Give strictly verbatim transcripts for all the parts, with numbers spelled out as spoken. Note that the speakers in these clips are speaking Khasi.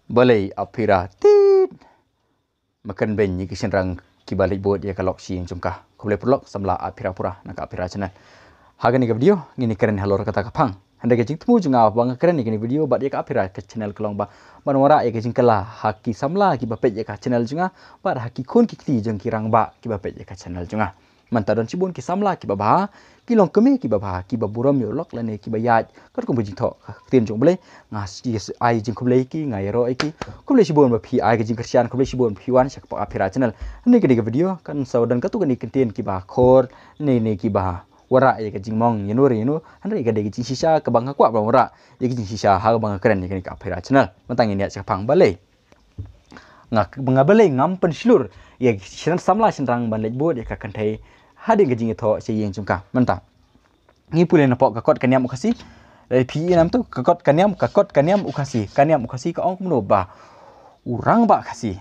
Balei Aphira tit? Ma kren beiñ ïa ki shynrang kiba leit bud ïa ka lok sha ïing jong ka. Khublei paralok samla Aphira pura na ka Aphira channel. Ha kane ka video ngin ïa kren halor kata ka phang. Hynrei ka jingthmu jong nga ba nga kren ïa kane ka video bad ïa ka Aphira ka channel ka long ba ban wanrah ïa ka jingkylla ha ki samla kiba peit ïa ka channel jong nga bad ha ki khun ki kti jong ki rangbah kiba peit ïa ka channel jong nga. Mynta don shibun ki samla kiba bha, ki longkmie kiba bha, kiba burom ïa u lok lane kiba ïaid katkum ka jingthoh ka ktien jong U Blei. Nga ai jingkhublei ïa ki, nga ïaroh ïa ki. Khublei shibun ba phi ai ka jingkyrshan, khublei shibun ba phi wan sha ka Aphira channel. Hynrei kane ka video kan sa don katto katne ki ktien kiba khor ne ne kiba wanrah ïa ka jingmong ïano re ïano. Hynrei ka dei ka jingshisha kaba nga kwah ban wanrah ïa ka jingshisha ha kaba nga kren ïa kane ka Aphira channel. Mynta ngin ïaid sha ka phang. Balei nga, nga balei ngam pynshlur ïa ki shynrang samla shynrang ban leit bud ïa ka kynthei hadien ka jingïathoh sha ïing jong ka. Mynta ngi pule napoh ka kot ka niam u Khasi. Lada phi ïohi nam tu ka kot ka niam, ka kot ka niam u Khasi, ka niam u Khasi ka ong kumno ba u rangbah Khasi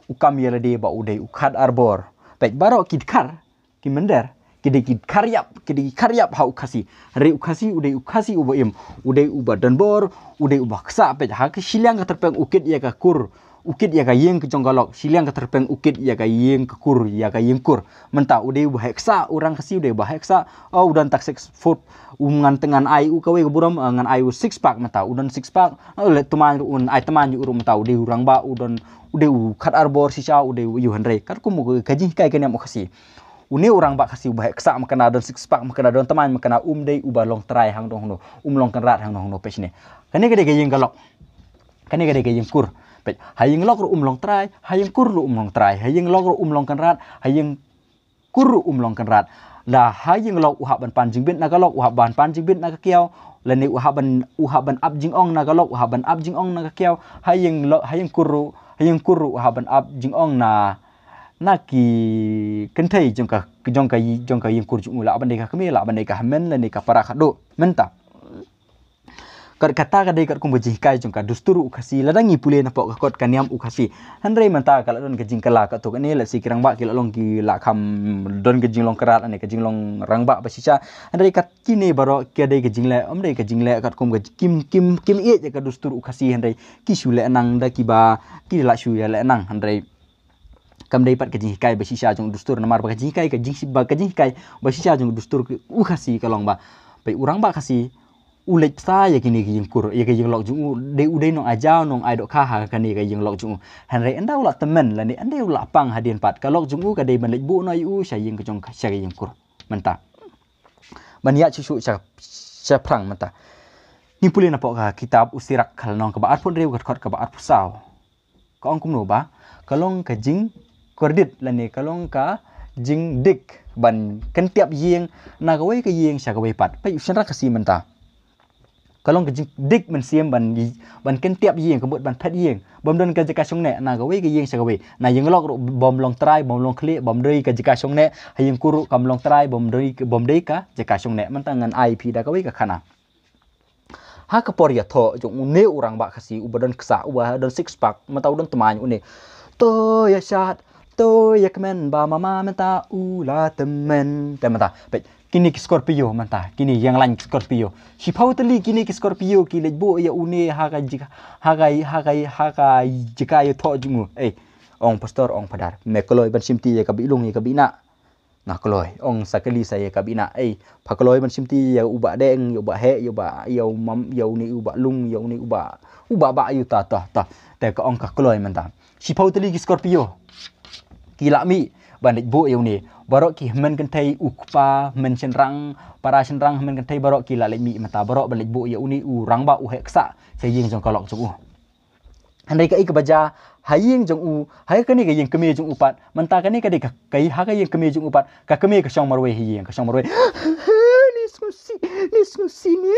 u kam ïa lade ba u dei u khadar bor. Peit baroh ki dkhar ki mynder ki dei ki dkhar ïap, ki dei ki dkhar ïap ha u Khasi. Hynrei u Khasi u dei u Khasi uba im, u dei uba don bor, u dei uba ksa. Peit ha ka shiliang ka tyrpeng u kit ïa ka kur, u kit ïa ka ïing ka jong ka lok, shiliang ka tyrpeng u kit ïa ka ïing ka kur, ïa ka ïing kur. Mynta u dei uba heh ksa, u rang Khasi u dei uba heh ksa. O u don tak six foot, u ngan te ngan ai u kawei ka burom, eh, ngan ai u six pack mynta, u don six pack. O le tymmen ruh un ai tymmen ruh mynta u dei u rangbah, u don, u dei u khadar bor shisha, u dei u ïu. Hynrei katkum ka jinghikai ka niam u Khasi. Une u rangbah Khasi uba heh ksa ma kane, don six pack ma kane, don tymmen ma kane, um dei uba long trai hangno hangno, um long kynrad hangno hangno. Peit shane. Kane ka dei ka ïing ka lok. Kane ka dei ka ïing kur. Peit, ha ïing lok ruh um long trai, ha ïing kur ruh um long trai, ha ïing lok ruh um long kynrad, ha ïing kur ruh um long kynrad. Lada ha ïing lok u hap ban pan jingbit na ka lok, u hap ban pan jingbit na ka kiaw, lane u hap ban, u hap ban ap jingong na ka lok, u hap ban ap jingong na ka kiaw. Ha ïing lok, ha ïing kur ruh, ha ïing kur ruh u hap ban ap jingong na na ki kynthei jong ka, jong ka, jong ka ïing kur jong u, lah ban dei ka kmie, lah ban dei ka hynmen lane ka para khadduh. Mynta kat kata ka dei katkum ka jinghikai jong ka dustur u Khasi. Lada ngi pule napoh ka kot ka niam u Khasi. Hynrei mynta ka la don ka jingkylla katto katne, lehse ki rangbah ki la long, ki la kham don ka jinglong kynrad lane ka jinglong rangbah ba shisha. Hynrei kat kine baroh ka dei ka jingleh, ym dei ka jingleh katkum ka kim, kim, kim ïeit ïa ka dustur u Khasi. Hynrei ki shu leh nang da kiba ki la shu ïa leh nang. Hynrei kam dei pat ka jinghikai ba shisha jong u dustur, namar ba ka jinghikai, ka jingsi-, ba ka jinghikai ba shisha jong u dustur u Khasi ka long ba peit u rangbah Khasi u leit bsa ïa kine ki ïing kur, ïa ki ïing lok jong u, dei u dei nong ai jaw, nong ai dohkha ha kane ka ïing lok jong u. Hynrei ynda u la tymmen lane ynda u la pang hadien pat, ka lok jong u ka dei ban leit buh noh ïa u sha ïing ka jong ka, sha ka ïing kur. Mynta ban ïaid shuh shuh sha, shaphrang mynta. Ngi pule napoh ka kitab u Sirak ka lynnong kaba arphew hynriew, ka dkhot kaba arphew saw. Ka ong kumno ba ka long ka jingkordit lane ka long ka jingdik ban kyntiap ïing na kawei ka ïing sha kawei pat. Peit u shynrang Khasi mynta. Ka long ka jingdik mynsiem ban, ban kyntiap ïing, ka mut ban phet ïing. Bym don ka jaka shong neh na kawei ka ïing sha kawei. Na ïing lok ruh bym long trai, bym long khlieh, bym dei ka jaka shong neh. Ha ïing kur ruh kam long trai, bym dei, bym dei ka jaka shong neh. Mynta ngan ai phi da kawei ka khana. Ha ka por ïathoh jong une u rangbah Khasi uba don ksa, uba don six pack, mynta u don tymmen une. To ïa shad, to ïa kmen ba mama mynta u la tymmen. Te mynta peit kine ki Scorpio mynta, kine ïeng lain ki Scorpio. Shiphew tylli kine ki Scorpio ki leit buh ïa une ha ka jaka, ha ka, ha ka, ha ka jaka ïathoh jong u. Ei, ong pastor, ong phadar, me kloi ban shim ti ïa ka bihlung ïa ka bina. Nga kloi, ong sa kali sa ïa ka bina, ei, pha kloi ban shim ti ïa u Bah Deng, ïa u Bah Heh, ïa u Bah, ïa u Mam, ïa une u Bah Lung, ïa une u Bah, u Bah Bah, ïa uta, ta, ta. Te ka ong ka kloi mynta. Shiphew tylli ki Scorpio ki la mih ban leit buh ïa une. Baroh ki hynmen kynthei, u kpa, hynmen shynrang, para shynrang, hynmen kynthei, baroh ki la leit mih mynta, baroh ban leit buh ïa une u rangbah u heh ksa sha ïing jong ka lok jong u. Hynrei kaei kaba jia ha ïing jong u, ha kane ka ïing kmie jong u pat, mynta kane ka dei ka, ka, ha ka ïing kmie jong u pat, ka kmie ka shong marwei ha ïing, ka shong marwei. Ni sngewsih, ni sngewsih ni.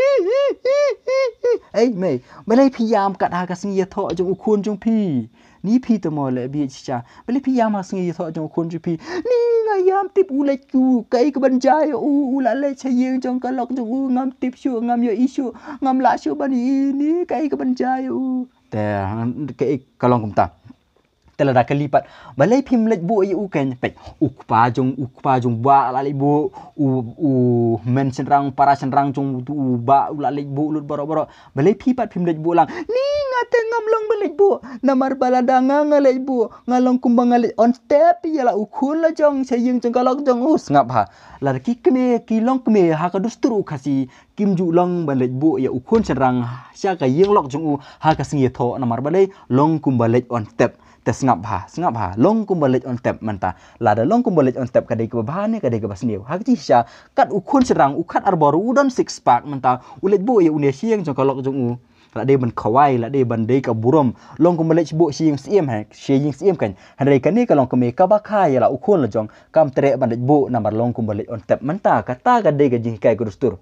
Ei mei, balei phi ïam kat ha ka sngi ïathoh jong u khun jong phi? Ni phi te mo leh bieit shisha. Balei phi ïam ha ka sngi ïathoh jong u khun jong phi? Ni nga ïam tip u leit, u kaei kaban jia ïa u, u la leit sha ïing jong ka lok jong u, ngam tip shuh, ngam ïohi shuh, ngam lah shuh ban ïohi ni kaei kaban jia ïa u. Te, kaei ka long kumta. Te lada kali pat, balei phim leit buh ïa u? Kan peit, u kpa jong, u kpa jong bah la leit buh, u, u hynmen shynrang, para shynrang jong u bah u la leit buh lut baroh baroh. Balei phi pat phim leit buh lang? Ni nga te ngam long ban leit buh. Namar ba lada nga nga leit buh, nga long kumba nga leit on step ïa la u khun la jong sha ïing jong ka lok jong u. Sngap ha. Lada ki kmie, ki longkmie ha ka dustur u Khasi, kim ju long ban leit buh ïa u khun shynrang sha ka ïing lok jong u ha ka sngi Thoh. Namar balei? Long kumba leit on step. Te sngap ha, sngap ha, long kumba leit on step mynta. Lada long kumba leit on step, ka dei kaba bha ne ka dei kaba sniew? Ha ka jingshisha, kat u khun shynrang, u khat arbor, u don six pack mynta, u leit buh ïa une sha ïing jong ka lok jong u. La dei ban khawai, la dei ban dei ka burom. Long kumba leit buh sha ïing syiem, ha, sha ïing syiem kan. Hynrei kane ka longkmie kaba kha ïa la u khun la jong, kam treh ban leit buh namar long kumba leit on step mynta. Kata ka dei ka jinghikai ka dustur.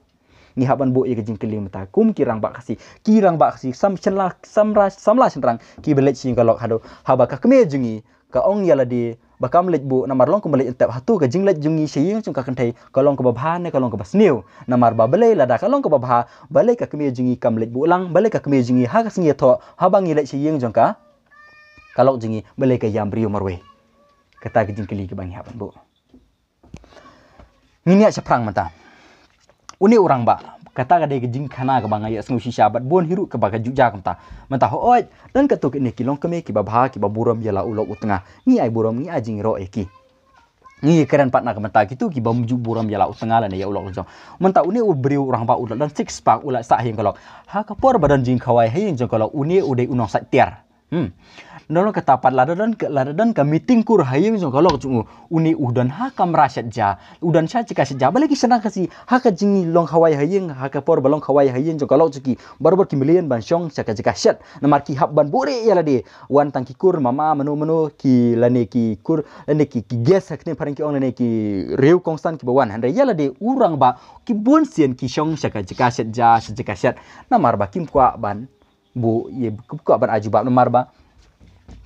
Ngi hap ban buh ïa ka jingkylli mynta kum ki rangbah Khasi, ki rangbah Khasi, sam shynla, samla, samla shynrang kiba leit sha ïing ka lok haduh haba ka kmie jong ngi ka ong ïa lade ba kam leit buh namar long kumba leit on step. Hato ka jingleit jong ngi sha ïing jong ka kynthei ka long kaba bha ne ka long kaba sniew? Namar ba balei lada ka long kaba bha, balei ka kmie jong ngi kam leit buh lang? Balei ka kmie jong ngi ha ka sngi Thoh haba ngi leit sha ïing jong ka, ka lok jong ngi, balei ka ïam briew marwei? Kata ka jingkylli kaba ngi hap ban buh. Ngin ïa shaphrang mynta. Une u rangbah, kata ka dei ka jingkhana kaba nga ïa sngew shisha bad bun hi ruh kaba ka ju jia kumta. Mynta hooid, don katto katne ki longkmie kiba bha, kiba burom ïa la u lok u tnga. Ngi ai burom, ngi ai jingïaroh ïa ki. Ngi kren pat na ka mynta kito kiba ym ju burom ïa la u tnga lane ïa u lok u jong. Mynta une u briew u rangbah u la don six pack, u la sah ha ïing ka lok. Ha ka por ba don jingkhawai ha ïing jong ka lok, une u dei u nongsait tiar. Hmm. Nalor kata pat, lada don ka, lada don ka meeting kur ha ïing jong ka lok jong u, une u don ha kamra shet ja, u don sha jaka shet ja. Balei ki shynrang Khasi ha ka jinglong khawai ha ïing, ha ka por ba long khawai ha ïing jong ka lok jong ki, barabor ki mlien ban shong sha ka jaka shet. Namar ki hap ban buhrieh ïa lade. Wan tang ki kur mama mano mano ki lane ki kur, lane ki, ki guest ha kane phareng ki ong, lane ki riew kongsan kiba wan. Hynrei ïa lade u rangbah, ki bun sien ki shong sha ka jaka shet ja, sha jaka shet. Namar ba kim kwah ban buh ïa, kim kwah ban ai jubab namar ba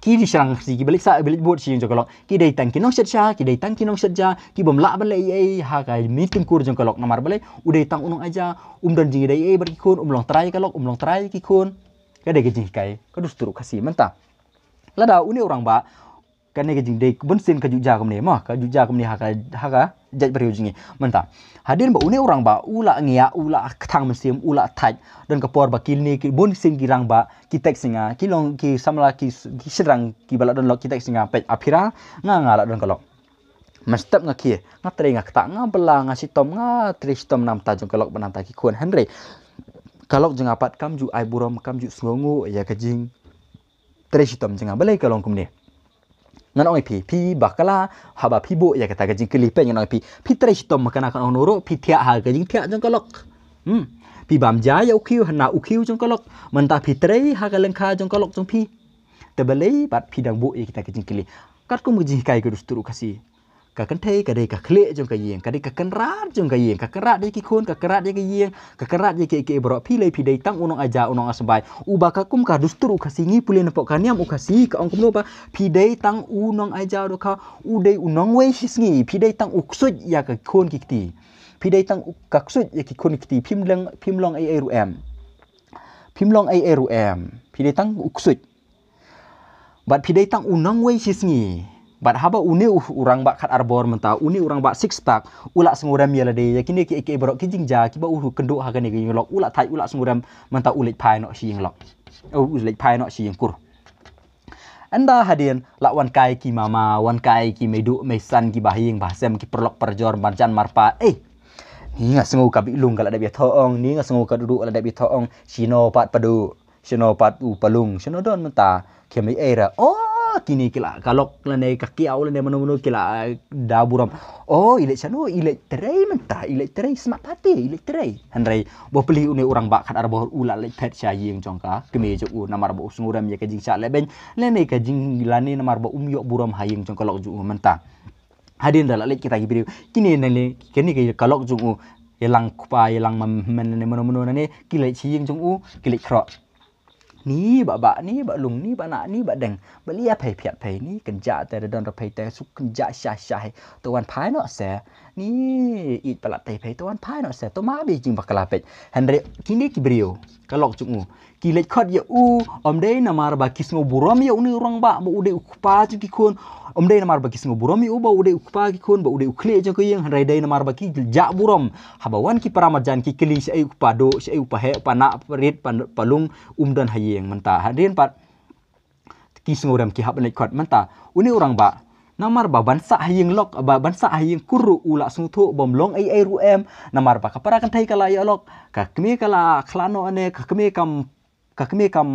ki shynrang Khasi kiba leit sah, ba leit buh sha ïing jong ka lok, ki dei tang ki nongshet sha, ki dei tang ki nongshet ja, ki bym lah ban leh ei ei ha ka meeting kur jong ka lok. Namar balei? U dei tang u nong ai ja, um don jingïadei ei ei bad ki khun, um long trai ka lok, um long trai ki khun. Ka dei ka jinghikai ka dustur u Khasi mynta. Lada une u rangbah, kane ka jingdei bun sien ka ju jia kumne mo, ka ju jia kumne ha ka, ha ka jaitbynriew jong ngi mynta. Hadien ba une u rangbah u la ngiah, u la kthang mynsiem, u la thait, don ka por ba kine ki bun sien ki rangbah ki text ïa nga, ki long ki samla, ki, ki shynrang kiba la don lok ki text ïa nga, peit, a Phira, nga, nga la don ka lok. Mynstep nga khie, nga trei nga ktah, nga bylla, nga shitom, nga trei shitom na bynta jong ka lok bad na bynta ki khun. Hynrei ka lok jong nga pat kam ju ai burom, kam ju sngewnguh ïa ka jing trei shitom jong nga. Balei ka long kumne? Ngan ong ïa phi, phi bakla haba phi buh ïa kata ka jingkylli, peit, ngan ong ïa phi, phi trei shitom ma kane, kan ong ruh phi thiah ha ka jingthiah jong ka lok. Hmm. Phi bam ja ïa u khiew, hana u khiew jong ka lok. Mynta phi trei ha ka lyngkha jong ka lok jong phi. Te balei pat phi dang buh ïa kita ka jingkylli? Katkum ka jinghikai ka dustur u Khasi, ka kynthei ka dei ka khlieh jong ka ïing, ka dei ka kynrad jong ka ïing, ka kynrad ïa ki khun, ka kynrad ïa ka ïing, ka kynrad ïa kiei kiei baroh. Phi lei phi dei tang u nong aja, u nong asbai. Uba katkum ka dustur u Khasi, ngi pule napoh ka niam u Khasi, ka ong kumno ba phi dei tang u nong aja dohkha, u dei u nongwei shisngi, phi dei tang u ksuid ïa ka khun ki kti. Phi dei tang u ka ksuid ïa ki khun ki kti, phim long, phim long ei ei ruh em. Phim long ei ei ruh em. Phi dei tang u ksuid. Bad phi dei tang u nongwei shisngi. Bad haba une u, u rangbah khat arbor mynta, une u rangbah six pack, u la sngewrem ïa lade ïa kine kiei kiei baroh ki jingjia kiba u kynduh ha kane ka ïing lok, u la thait, u la sngewrem mynta, u leit phai noh sha ïing lok. U leit phai noh sha ïing kur. Ynda hadien la wan kai ki mama, wan kai ki meiduh meisan, ki bahaïing bahasem, ki paralok parajor, marjan marpa. Ei. Ni nga sngew ka bitlung ka la dep ïathoh ong, ni nga sngew ka duhduh ka la dep ïathoh ong. Shano pat Padu, shano pat u Palung, shano don mynta? Khie mei ei ra. Oh, kine ki la ka lok lane ka kiaw lane mano mano ki la da burom. Oh, i leit shano, i leit trei mynta, i leit trei, smat party, i leit trei. Hynrei ba plie une u rangbah khat arbor u la leit phet sha ïing jong ka kmie jong u namar ba u sngewrem ïa ka jingshah lehbeiñ lane ka jing, lane namar ba um ïoh burom ha ïing jong ka lok jong u mynta. Hadien da la leit kita ki briew, kine nane, kane ka lok jong u, ïalang kpa, ïalang mama, lane mano mano nane, ki leit sha ïing jong u, ki leit khroh. Ni bah bah, ni bah lung, ni bah nah, ni bah deng. Ba lia phei phiat phei, ni kynjah te da don ra phei te, suk kynjah shah shah hei. To wan phai noh se. Ni ïeit palat te phei, to wan phai noh se. To ma bih jingbakla, peit. Hynrei kine ki briew ka lok jong u, ki leit khot ïa u, ym dei namar ba ki sngew burom ïa une u rangbah ba u dei u kpa jong ki khun, ym dei namar ba ki sngew burom ïa u ba u dei u kpa ki khun, ba u dei u khlieh jong ka ïing, hynrei dei namar ba ki jah burom. Haba wan ki para marjan ki kylli shaei u kpa duh, shaei u pa heh, u pa nah, u pa rit, u pa, u pa lung, um don ha ïing mynta. Hadien pat ki sngewrem ki hap ban leit khot mynta. Une u rangbah, namar ba ban sah ha ïing lok, ba ban sah ha ïing kur ruh u la sngewthuh bym long ei ei ruh em, namar ba ka para kynthei ka la ïoh lok, ka kmie ka la khlad noh ne, ka kmie kam, ka kmie kam,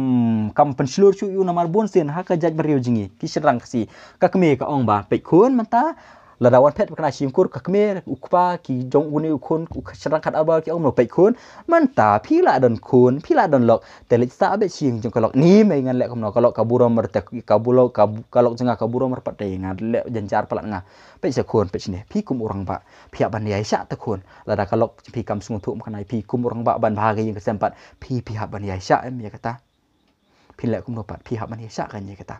kam pynshlur shuh ïa u, namar bun sien ha ka jaitbynriew jong ngi ki shynrang Khasi, ka kmie ka ong ba peit khun mynta, lada wan phet ba kane shi ïing kur, ka kmie, u kpa, ki jong une u khun, u shynrang khatarbor ki ong kumno, peit khun mynta phi la don khun, phi la don lok, te leit sah beit sha ïing jong ka lok. Ni mei, ngan leh kumno, ka lok ka burom mar te, ka bu-, ka bu-, ka lok jong nga ka burom mar pat te, ngan leh jynjar palat nga. Peit sha khun, peit shane, phi kum u rangbah phi hap ban ïaishah te khun. Lada ka lok phi kam sngewthuh ma kane, phi kum u rangbah ban bha ha ka ïing ka sem pat, phi, phi hap ban ïaishah em ïa kata. Phin leh kumno pat, phi hap ban ïaishah kane ïa kata.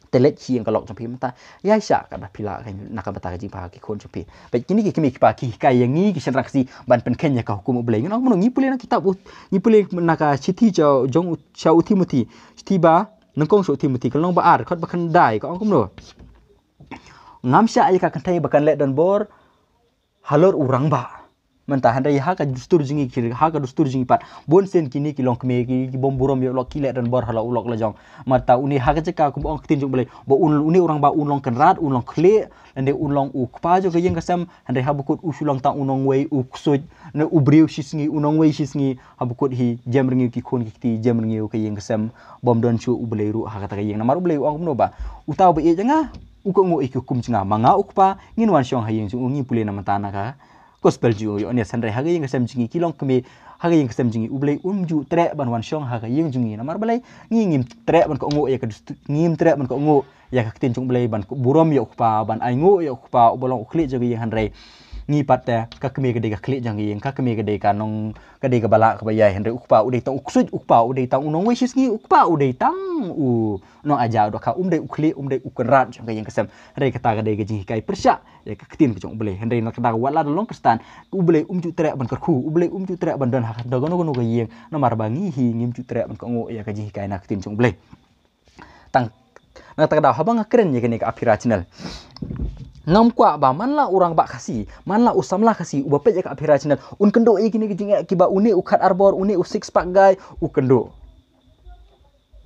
Te leit sha ïing ka lok jong phi mynta, ïaishah katba phi lah kane, na ka bynta ka jingbha ki khun jong phi. Peit kine ki kmie ki kpa ki hikai ïa ngi ki shynrang Khasi ban pynkheiñ ïa ka hukum U Blei. Ngan ong kumno, ngi pule na kitab u, ngi pule na ka shithi jong u, sha u Timothi, shithi ba nyngkong sha u Timothi, ka lynnong ba ar, dkhot ba khyndai, ka ong kumno: Ngam shah ïa ka kynthei ba kan leh donbor halor u rangbah. Mynta hynrei ha ka dustur jong ngi, ha ka dustur jong ngi pat, bun sien kine ki longkmie, ki, ki bym burom ïa u lok, ki leh donbor halor u lok lajong. Mynta une ha ka jaka kumba ong ka ktien jong U Blei, ba un, une u rangbah un long kynrad, un long khlieh, lane un long u kpa jong ka ïing ka sem, hynrei haba kut u shu long tang u nongwei, u ksuid, ne u briew shisngi, u nongwei shisngi, haba kut hi jem rngiew ki khun ki kti, jem rngiew ka ïing ka sem, bym don shuh U Blei ruh ha kata ka ïing. Namar U Blei u ong kumno ba, uta uba ïeit ïa nga, u kohnguh ïa ki hukum jong nga. Ma nga u Kpa ngin wan shong ha ïing jong u. Ngi pule na mynta na ka gospel jong u Ïoannis, hynrei ha ka ïing ka sem jong ngi ki longkmie, ha ka ïing ka sem jong ngi U Blei um ju treh ban wan shong ha ka ïing jong ngi. Namar balei? Ngi ngim treh ban kohnguh ïa ka dustur, ngim treh ban kohnguh ïa ka ktien jong U Blei, ban burom ïa u Kpa, ban ainguh ïa u Kpa uba long u khlieh jong ka ïing, hynrei ngi pat te, ka kmie ka dei ka khlieh jong ka ïing, ka kmie ka dei ka nong, ka dei kaba lah kaba ïai, hynrei u Kpa u dei tang u ksuid, u Kpa u dei tang u nongwei shisngi, u Kpa u dei tang u nongaja u dohkha, um dei u khlieh, um dei u kynrad jong ka ïing ka sem. Hynrei kata ka dei ka jinghikai pyrshah ïa ka ktien ka jong U Blei. Hynrei na kata ka, wat la da long Khristan, U Blei um ju treh ban kyrkhu, U Blei um ju treh ban don ha kano kano ka ïing. Namar ba ngi hi ngim ju treh ban kohnguh ïa ka jinghikai na ka ktien jong U Blei. Tang na kata ka daw, haba nga kren ïa kane ka Aphira Channel, ngam kwah ba man la u rangbah Khasi, man la u samla Khasi uba peit ïa ka Aphira Channel un kynduh ïa kine ki jingeh kiba une u khat arbor, une u six pack guy u kynduh.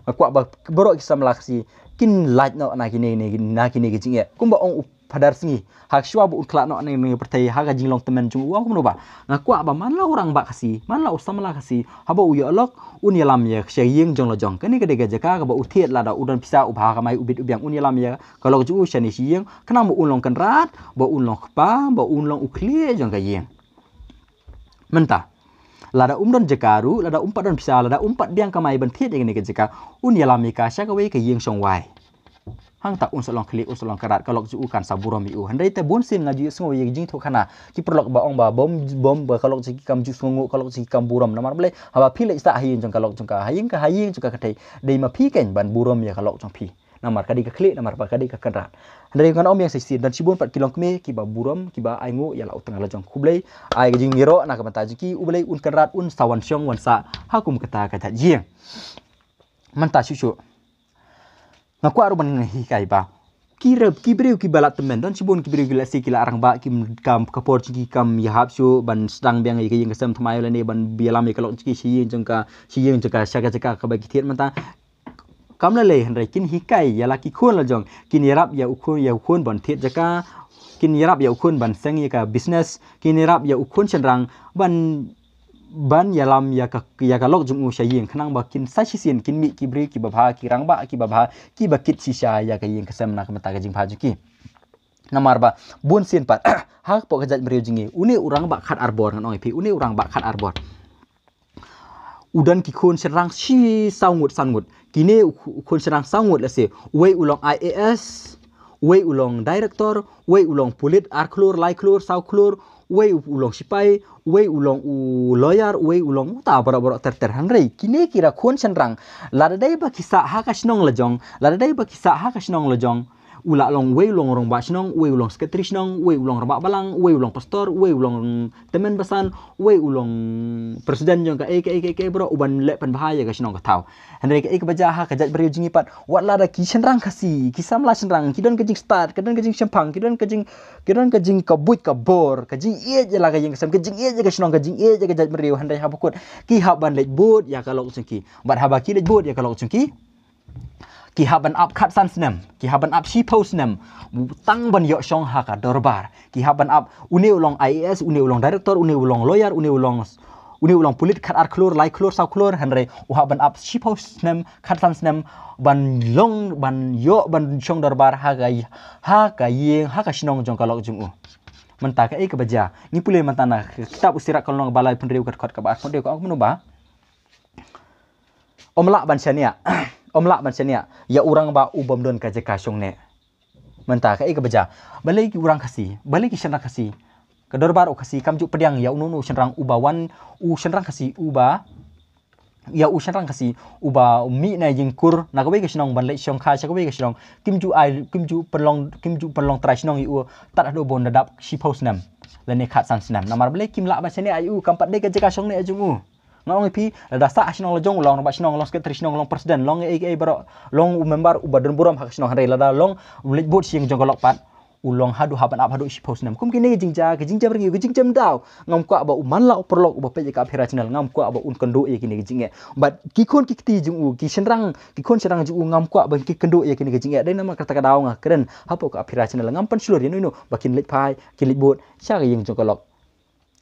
Nga kwah ba baroh ki samla Khasi kin lait noh na kine, na kine ki jingeh. Kumba ong u Phadar Sngi, ha shuwa ba un khlad noh na kane ka pyrthei, ha ka jinglong tymmen jong u, u ong kumno ba, nga kwah ba man la u rangbah Khasi, man la u samla Khasi, haba u ïoh lok, un ïalam ïa sha ïing jong lajong. Kane ka dei ka jaka kaba u thied, lada u don pisa, u bha kamai, u bit u biang, un ïalam ïa ka lok jong u shane sha ïing, khnang ba un long kynrad, ba un long kpa, ba un long u khlieh jong ka ïing. Mynta lada um don jaka ruh, lada um pat don pisa, lada um pat biang kamai ban thied ïa kane ka jaka, un ïalam ïa ka sha kawei ka ïing shongwai. Hangta un sa long khlieh, un sa long kynrad, ka lok jong u kan sa burom ïa u. Hynrei te bun sien nga ju ïohsngew ïa ka jingthoh khana, ki paralok ba ong ba bym, bym, ba ka lok jong ki kam ju sngewnguh, ka lok jong ki kam burom. Namar balei? Haba phi leit sah ha ïing jong ka lok jong ka, ha ïing ka, ha ïing jong ka kynthei, dei ma phi keiñ ban burom ïa ka lok jong phi. Namar ka dei ka khlieh, namar ba ka dei ka kynrad. Hynrei ngan ong biang sa shisien, don shibun pat ki longkmie kiba burom, kiba ainguh ïa la u tnga lajong. Khublei, ai ka jingïaroh na ka bynta jong ki, U Blei un kynrad, un sa wan shong wan sah ha kum kata ka jait ïing. Mynta shuh shuh nga kwah ruh ban hikai ba ki rep, ki briew kiba la tymmen, don shibun ki briew ki la, lehse ki la rangbah, ki kam, ka por jong ki kam ïahap shuh ban sdang biang ïa ka ïing ka sem thymmai lane ban ïalam ïa ka lok jong ki sha ïing jong ka, sha ïing jong ka, sha ka jaka kaba ki thied mynta. Kam lei lei hynrei kin hikai ïa la ki khun lajong, kin ïarap ïa u khun, ïa u khun ban thied jaka, kin ïarap ïa u khun ban seng ïa ka business, kin ïarap ïa u khun shynrang ban, ban ïalam ïa ka, ïa ka lok jong u sha ïing, khnang ba kin sa shisien kin mih ki briew kiba bha, ki rangbah kiba bha, kiba kit shisha ïa ka ïing ka sem na ka bynta ka jingbha jong ki. Namar ba bun sien pat hapoh ka jaitbynriew jong ngi, une u rangbah khat arbor, ngan ong ïa phi, une u rangbah khat arbor, u don ki khun shynrang shi saw ngut, san ngut. Kine u khu-, u khun shynrang saw ngut, lehse uwei u long I A S, uwei u long director, uwei u long pulit ar khlur, lai khlur, saw khlur, uwei u long sipai, uwei u long u lawyer, uwei u long uta baroh baroh ter ter. Hynrei kine ki ra khun shynrang, lada dei ba ki sah ha ka shnong lajong, lada dei ba ki sah ha ka shnong lajong, U lah long wei u long rangbah shnong, wei u long secretary shnong, wei u long rangbah balang, wei u long pastor, wei u long tymmen basan, wei u long president jong ka ei ka ei ka ei ka ei bro, u ban leh pynbha ïa ka shnong ka thaw. Hynrei ka ei ka baja ha ka jaitbynriew jong ngi pat, wat lada ki shynrang Khasi, ki samla shynrang, ki don ka jingstad, ki don ka jingshemphang, ki don ka jing, ki don ka jingkabuit kabor, ka jingïeit ïa la ka ïing ka sem, ka jingïeit ïa ka shnong, ka jingïeit ïa ka jaitbynriew, hynrei ha bakut ki hap ban leit bud ïa ka lok jong ki. Bad haba ki leit bud ïa ka lok jong ki, ki hap ban ap khatsan snem, ki hap ban ap shiphew snem, tang ban ïoh shong ha ka dorbar. Ki hap ban ap, une u long I A S, une u long director, une u long lawyer, une u long, une u long pulit khatar klur, lai klur, saw klur, hynrei u hap ban ap shiphew snem, khatsan snem, ban long, ban ïoh ban shong dorbar ha ka, ha ka ïing, ha ka shnong jong ka lok jong u. Mynta ka ei ka baja, ngi pule mynta na kitab u Sirak ka lynnong ba laiphew hynriew ka dkhot kaba arphew hynriew ka ong kumno ba, ym lah ban shaniah, ym lah ban shaniah ïa u rangbah u bym don ka jaka shong ne. Mynta ka ei ka baja, balei ki u rang Khasi, balei ki shynrang Khasi, ka dorbar u Khasi kam ju pdiang ïa uno uno u shynrang uba wan, u shynrang Khasi uba, ïa u shynrang Khasi uba mih na ïing kur na kawei ka shnong ban leit shong kha sha kawei ka shnong, kim ju ai, kim ju pynlong, kim ju pynlong trai shnong ïa u tad haduh ba un da dap shiphew snem lane khatsan snem. Namar balei kim lah ban shaniah ïa u, kam pat dei ka jaka shong ne jong u. Nga ong ïa phi, lada sah ha shnong la jong, long rangbah shnong, long secretary shnong, long president, long ei ei baroh, long u member uba don burom ha ka shnong, hynrei lada long u leit bud sha ïing jong ka lok pat, u long haduh, hap ban ap haduh shiphew snem. Kum kine ki jingjia, ki jingjia byrngiew, ki jingjia daw. Ngam kwah ba u man la u paralok uba peit ïa ka Aphira Channel, ngam kwah ba un kynduh ïa kine ki jingeh. Bad ki khun ki kti jong u, ki shynrang, ki khun shynrang jong u, ngam kwah ba ki kynduh ïa kine ki jingeh. Dei namar kata ka daw nga kren hapoh ka Aphira Channel, ngam pynshlur ïa uno uno ba kin leit phai, kin leit bud sha ka ïing jong ka lok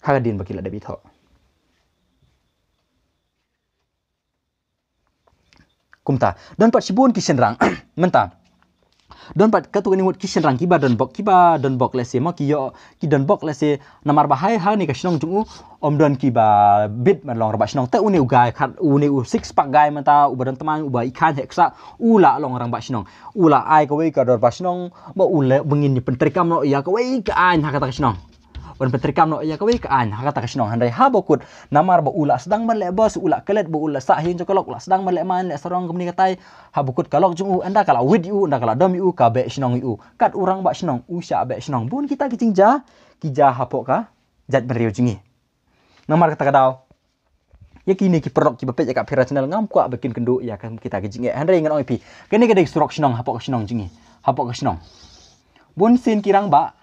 ha ka dien ba ki la dep ithuh. Kumta don pat shibun ki shynrang mynta. Don pat katto katne ngut ki shynrang kiba don bok, kiba don bok lehse, ma ki ïoh ki don bok lehse, namar ba hai ha kane ka shnong jong u ym don kiba bit ban long rangbah shnong. Te une u guy khat, une u six pack guy mynta, uba don tmaiñ, uba i khaiñ heh ksah, u la long rangbah shnong. U la ai kawei ka dorbar shnong ba u leh ba ngin ïa pyntreikam noh ïa kawei ka aiñ ha kata ka shnong. Ban pyntreikam noh ïa kawei ka aiñ ha kata ka shnong, hynrei ha bakut namar ba u la sdang ban leh bos, u la klet, ba u la sah ha ïing jong ka lok, u la sdang ban leh main leh sarong kumne katai, ha bakut ka lok jong u ynda ka la wit ïa u, ynda ka la dom ïa u, ka beh shnong ïa u. Kat u rangbah shnong u shah beh shnong. Bun kita ki jingjia ki jia hapoh ka jaitbynriew jong ngi. Namar kata ka daw ïa kine ki paralok kiba peit ïa ka Aphira Channel, ngam kwah ba kin kynduh ïa ka, kita ki jingeh. Hynrei ngan ong ïa phi, kane ka dei surok shnong hapoh ka shnong jong ngi, hapoh ka shnong. Bun sien ki rangbah,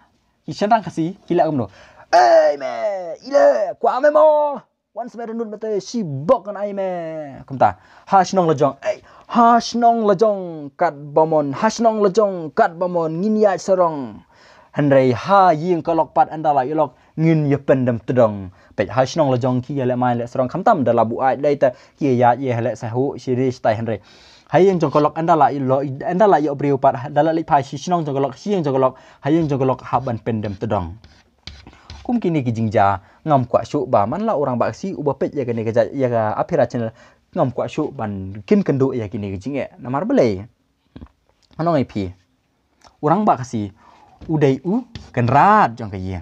ki shynrang Khasi ki leh kumno? Ei me, i leh, kwah me mo? Wan smet nud mete, shibok ngan ai me. Kumta ha shnong la jong, ei, ha shnong la jong katba mon, ha shnong la jong katba mon, ngin ïaid sarong. Hynrei ha ïing ka lok pat ynda la ïalok ngin ïa pyndem tdong. Peit ha shnong la jong ki ïa leh main leh sarong, khamtam da la buaid lei te ki ïa ïaid ïa leh sahuh shi ri shi tai, hynrei ha ïing jong ka lok ynda la ïalok, ynda la ïoh briew pat, ynda la leit phai shi shnong jong ka lok, shi ïing jong ka lok, ha ïing jong ka lok hap ban pyndem tdong. Kum kine ki jingjia ngam kwah shuh ba man la u rangbah Khasi uba peit ïa kane ka jait, ïa ka Aphira Channel, ngam kwah shuh ban kin kynduh ïa kine ki jingeh. Namar balei? Ngan ong ïa phi, u rangbah Khasi u dei u kynrad jong ka ïing.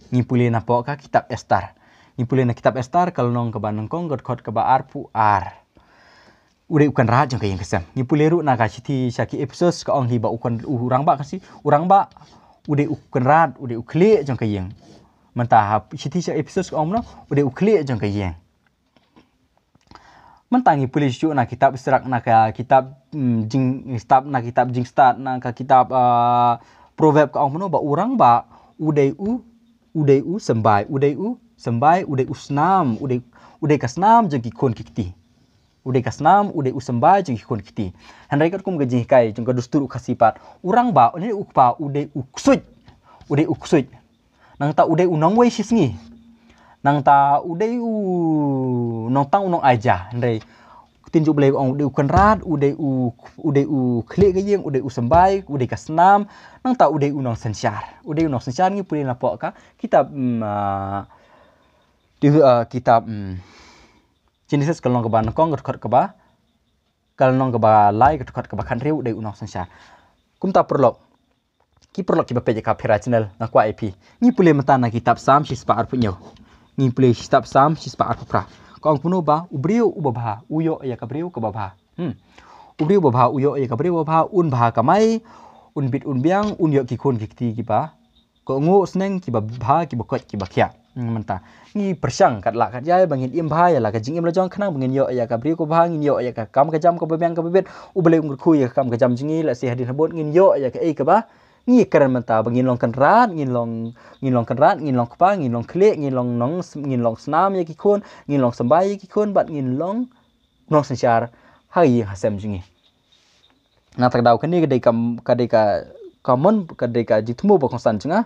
Ngi pule napoh ka kitab Esther. Ngi pule na kitab Esther ka lynnong kaba nyngkong, ka dkhot kaba arphew ar. U dei u kynrad jong ka ïing ka sem. Ngi pule ruh na ka shithi sha ki Ephesos, ka ong hi ba u kyn, u rangbah Khasi, u rangbah u dei u kynrad, u dei u khlieh jong ka ïing. Mynta ha shithi sha Ephesos ka ong kumno? U dei u khlieh jong ka ïing. Mynta ngi pule shuh na kitab Sirak, na ka kitab, mm, jing, kitab, na kitab Jingstad, na ka kitab, ah, Proverb, ka ong kumno ba u rangbah u dei u, u dei u symbai, u dei u symbai, u dei u snam, u dei, u dei ka snam jong ki khun ki kti. U dei ka snam, u dei u symbai jong ki khun ki kti. Hynrei katkum ka jinghikai jong ka dustur u Khasi pat, u rangbah, u dei u kpa, u dei u ksuid, u dei u ksuid. Nangta u dei u nongwei shisngi. Nangta u dei u nongtang, u nongaija. Hynrei ktien jong U Blei u ong u dei u kynrad, u dei u, u dei u khlieh ka ïing, u dei u symbai, u dei ka snam. Nangta u dei u nongsynshar. U dei u nongsynshar, ngi pule napoh ka kitab, mm, ah, ti, ah, kitab, mm, Genesis ka lynnong kaba nyngkong, ka dkhot kaba, ka lynnong kaba lai, ka dkhot kaba khathynriew, u dei u nongsynshar. Kumta paralok, ki paralok kiba peit ïa ka Aphira Channel, nga kwah ïa phi, ngi pule mynta na kitab Salm shispah arphew hynñiew. Ngi pule kitab Salm shispah arphew phra. Ka ong kumno ba u briew uba bha u ïoh ïa ka briew kaba bha. Hmm. U briew uba bha u ïoh ïa ka briew kaba bha, un bha kamai, un bit un biang, un ïoh ki khun ki kti kiba kohnguh sneng, kiba bha, kiba koit, kiba khiah. Hmm, mynta ngi pyrshang kat lah kat jai ba ngin im bha ïa la ka jingim la jong, khnang ba ngin ïoh ïa ka briew kaba bha, ngin ïoh ïa ka kam ka jam kaba biang kaba bit. U Blei un kyrkhu ïa ka kam ka jam jong ngi, lehse hadien habud ngin ïoh ïa kaei kaba ngi kren mynta, ba ngin long kynrad, ngin long, ngin long kynrad, ngin long kpa, ngin long khlieh, ngin long nong, ngin long snam ïa ki khun, ngin long symbai ïa ki khun, bad ngin long nongsynshar ha ïing ha sem jong ngi. Na kata ka daw kane ka dei ka, ka dei ka, ka mon, ka dei ka jingthmu ba kongsan jong nga.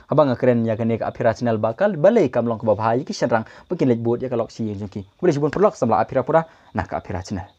Haba nga kren ïa kane ka Aphira Channel ba ka, balei kam long kaba bha ïa ki shynrang ba kin leit bud ïa ka lok shi ïing jong ki. Khublei shibun paralok, samla Aphira pura na ka Aphira Channel.